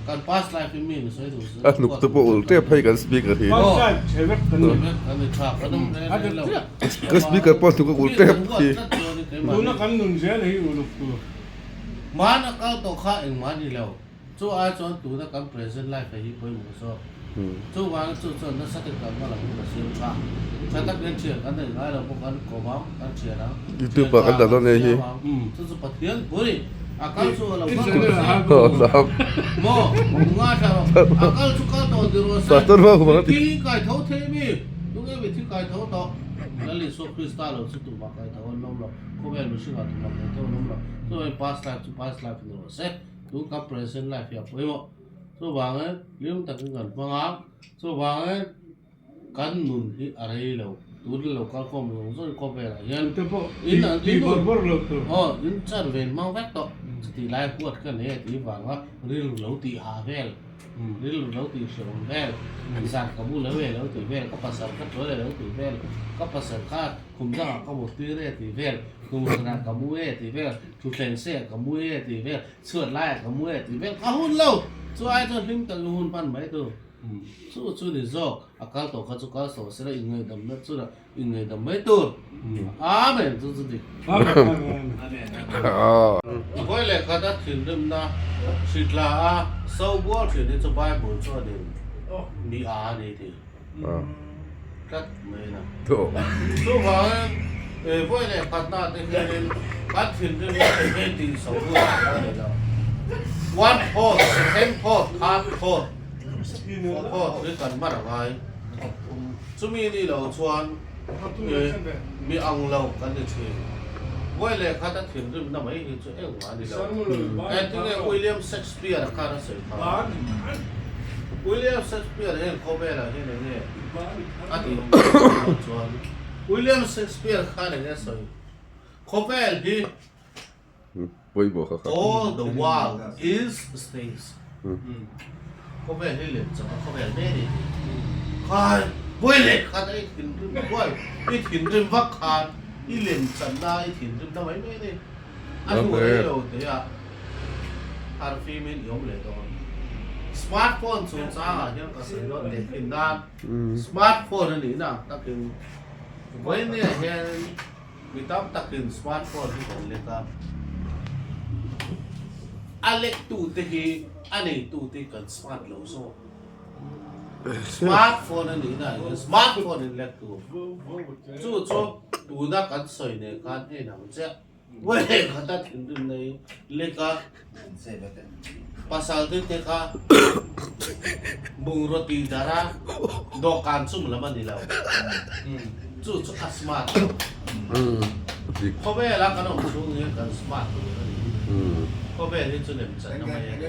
Kan past life hi mi in sawi duh A hnuk te pawh ulh tep hei kan speaker hi. Past life chhe vek kan ni. Kan ni tha kan awm reng reng lo. Ka speaker pawh hnuk a ulh tep hi. Tuna kan nun zel hi uluk tur. Hmana kal tawh kha engmah a ni lo. Chu ai chuan tuna kan present life hi pawimawh zawk. Chuvangin chu chuan nasa te kan hma lam hun a siam tha. Tha takin thian kan nei ngai lo pawh kan kawm ang, kan thian ang, YouTube ah kan dah dawn nia hi. Chu chu Pathian pui a kal chu a lo kal tawh se. Maw ngai thla rawh. A kal chu kal tawh ti rawh se. Mitthi kai tho thei mi? Tunge mitthi kai tho tawh? Lal Isua Krista lo chu tumah kai tho an lawm lo. Khawvel mihringah tumah kai tho an awm lo. Chuvangin past life chu past life ni rawh se. Tun kan present life hi a pawimawh. Chuvangin hlim takin kan hmang a, chuvangin kan nun hi a rei lo, tun lo kal khawm zawng zawng khawvelah hian in an in aw in chan ve hmang vek tawh, chutih lai huat ka nei a tih vanga rilru lo tih hah vel, rilru lo tih hrehawm vel, zan ka mu lo e lo tih vel, ka pasal ka tual e lo tih vel, ka pasal kha khum dangah ka mut tir e tih vel, khum hranah ka mu e tih vel, thutthleng seh ka mu e tih vel, Chhuat laiah ka mu e tih vel ka hun lo, chu ai chuan hlim tak hun hman mai tu. Chu chu ni zawk, a kal tawh kha chu kal sawh sela inngaihdamna chu lah inngaihdam mai tur. Amen chu chu dik. Vawi leh khat a thinrimna hritla a so bual thin hi chu Bible chuanin mi a a ni tih tlat mai na. Chuvangin vawi leh khatna te hianin kan thinrimna te hi tih so bual a ni lo. One thought, second thought, third thought, fourth thought hi kan hman a ngai. Chumi ni lo chuan mi ang lo kan ni thin. Vawi leh khat a thinrimna mai hi chu engmah a ni lo. Engtinge William Shakespeare-a khan a sawi kha? William Shakespeare hian khawvelah hian eng nge a tih loh chuan William Shakespeare khan eng nge a sawi? Khawvel hi All the world is stage Khawvel hi lehchak a khawvel mai a ni tih khan vawi leh khat a i thinrim huai i thinrim vak khan i lemchanna i thinrimna mai mai a ni. A hnu rei lo te ah harfimin i awm leh dawn. Smartphone chungchangah hian ka sawi dawn leh thin nan smartphone a nihna ang takin vawinia hian mi tam takin smartphone hi kan lek a, a lektute hi a neitute hi kan smart lo zawk. Smartphone a nihna ah hian smartphone in lek tur chu chu tuna kan sawi nen khan en ang chiah. Vawi khata thinrim nei lek a, pasal te te kha bungraw tih dar a, dawhkan chum lam a ni lo. Chu chu a smart lo. Khawvel a kan awm chhung hian kan smart tur a ni. Khawvel hi chu lemchan na mai a ni.